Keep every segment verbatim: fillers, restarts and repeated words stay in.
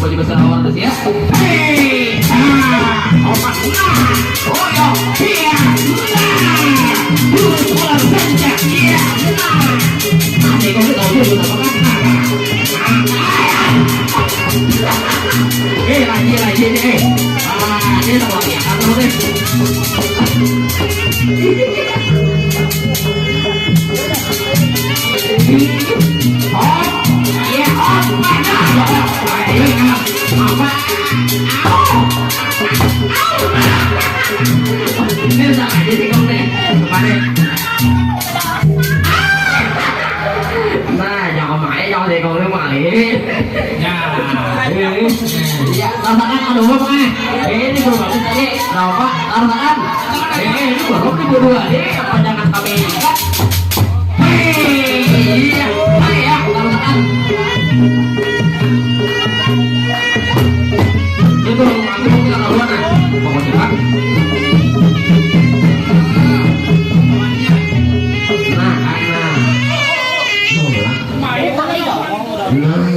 Baju besar lawan atas ya. Hei, ah, opat, nah, oh yo, iya, nah, terus ular saja, iya, nah. Nanti kau tahu dia sudah makan. Nah, nah, nah. Eh, lagi, lagi, eh. Ah, ini sama lagi, apa deh? Nah, jangan main, jangan sekong lu main. Ya. Ya, tantangan ada apa, Pak? Ini belum bagus tadi. Kenapa? Tantangan. Eh, ini baru kedua-dua. Eh, apa jangan kami ikat? Hei, iya, saya tantangan. Itu aku kita kawan, nah. Pokoknya, Pak. Nah, nah. Nah.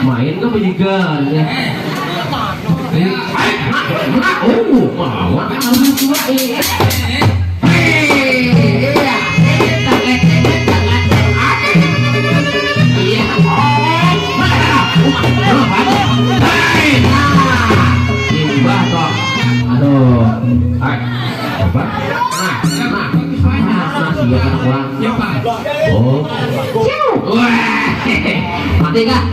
Main ke penyigar ya. Ayo, nah, nah, oh, melawan harus dua, eh. Hei, iya, eh, tangan, tangan, tangan, aduh. Iya, oh, mana, mana, mana, mana, hei, nah, imbah toh. Aduh, hai, apa? Nah, nah, nah, iya, anak orang. Oh. Wah. Mati kah?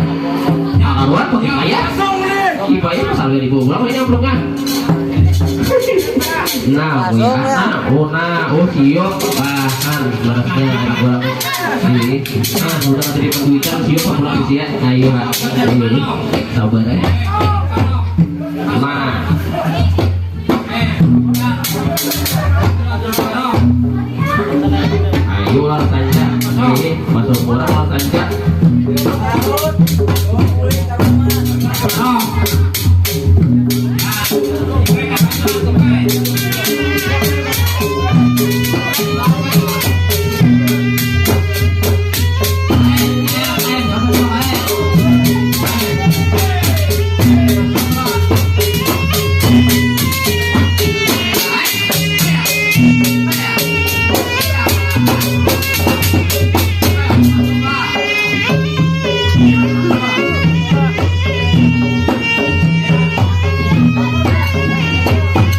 Nah, karuan pakai kaya. Kipaya pasal dari pulang ini amplopnya. Nah, oh ya. Nah, oh, nah, oh, siok. Bahan, barasnya anak orang. Ini. Nah, udah jadi penduitan, siok pulang sih ya. Ayo, Pak. Ini. Sabar ya. Nah. Ayo lah, Sanca. Ini masuk bola lah, Sanca.